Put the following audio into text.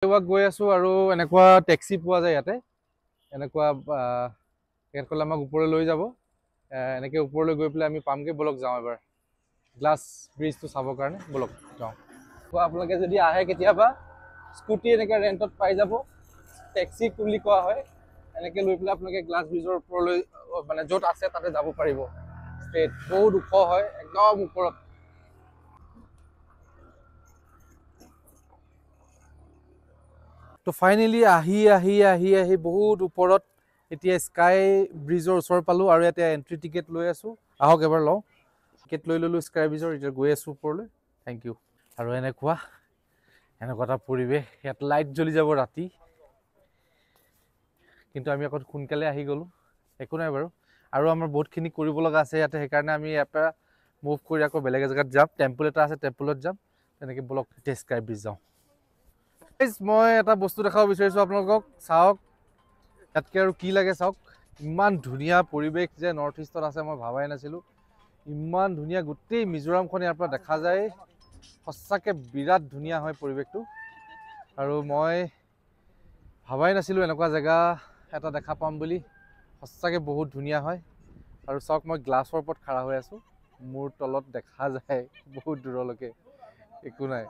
Walk গৈ আছোঁ আৰু এনেকুৱা টেক্সি পোৱা যায় ইয়াতে। এনেকুৱা তেখেতসকলে আমাক ওপৰলৈ লৈ যাব। এনেকৈ ওপৰলৈ গৈ পেলাই আমি পামগৈ। ব'লক যাওঁ এবাৰ গ্লাছ ব্ৰিজটো চাবৰ কাৰণে, ব'লক যাওঁ। আপোনালোকে যদি আহে কেতিয়াবা, স্কুটি এনেকৈ ৰেণ্টত পাই যাব, টেক্সি বুলি কোৱা হয়। এনেকৈ লৈ পেলাই আপোনালোকে গ্লাছ ব্ৰিজৰ ওপৰলৈ, মানে য'ত আছে তাতে যাব পাৰিব ষ্ট্ৰেইট। বহুত ওখ হয়, একদম ওপৰত। তো ফাইনেলি আহি আহি আহি আহি বহুত ওপৰত এতিয়া স্কাই ব্ৰিজৰ ওচৰ পালোঁ আৰু ইয়াতে এণ্ট্ৰি টিকেট লৈ আছোঁ। আহক এবাৰ লওঁ। টিকেট লৈ ল'লোঁ স্কাই ব্ৰিজৰ, এতিয়া গৈ আছোঁ ওপৰলৈ। Thank U. আৰু এনেকুৱা এনেকুৱা এটা পৰিৱেশ, ইয়াত লাইট জ্বলি যাব ৰাতি, কিন্তু আমি আকৌ সোনকালে আহি গ'লোঁ, একো নাই বাৰু। আৰু আমাৰ বহুতখিনি কৰিব লগা আছে ইয়াতে, সেইকাৰণে আমি ইয়াৰ পৰা মুভ কৰি আকৌ বেলেগ এজেগাত যাম। টেম্পল এটা আছে, টেম্পলত যাম। তেনেকৈ ব'লক এতিয়া স্কাই ব্ৰিজ যাওঁ। মই এটা বস্তু দেখাব বিচাৰিছোঁ আপোনালোকক, চাওক ইয়াতকৈ আৰু কি লাগে চাওক। ইমান ধুনীয়া পৰিৱেশ যে নৰ্থ ইষ্টত আছে মই ভাবাই নাছিলোঁ। ইমান ধুনীয়া গোটেই মিজোৰামখন ইয়াৰ পৰা দেখা যায়। সঁচাকৈ বিৰাট ধুনীয়া হয় পৰিৱেশটো। আৰু মই ভাবাই নাছিলোঁ এনেকুৱা জেগা এটা দেখা পাম বুলি। সঁচাকৈ বহুত ধুনীয়া হয়। আৰু চাওক মই গ্লাছৰ ওপৰত খাৰা হৈ আছোঁ, মোৰ তলত দেখা যায় বহুত দূৰলৈকে, একো নাই।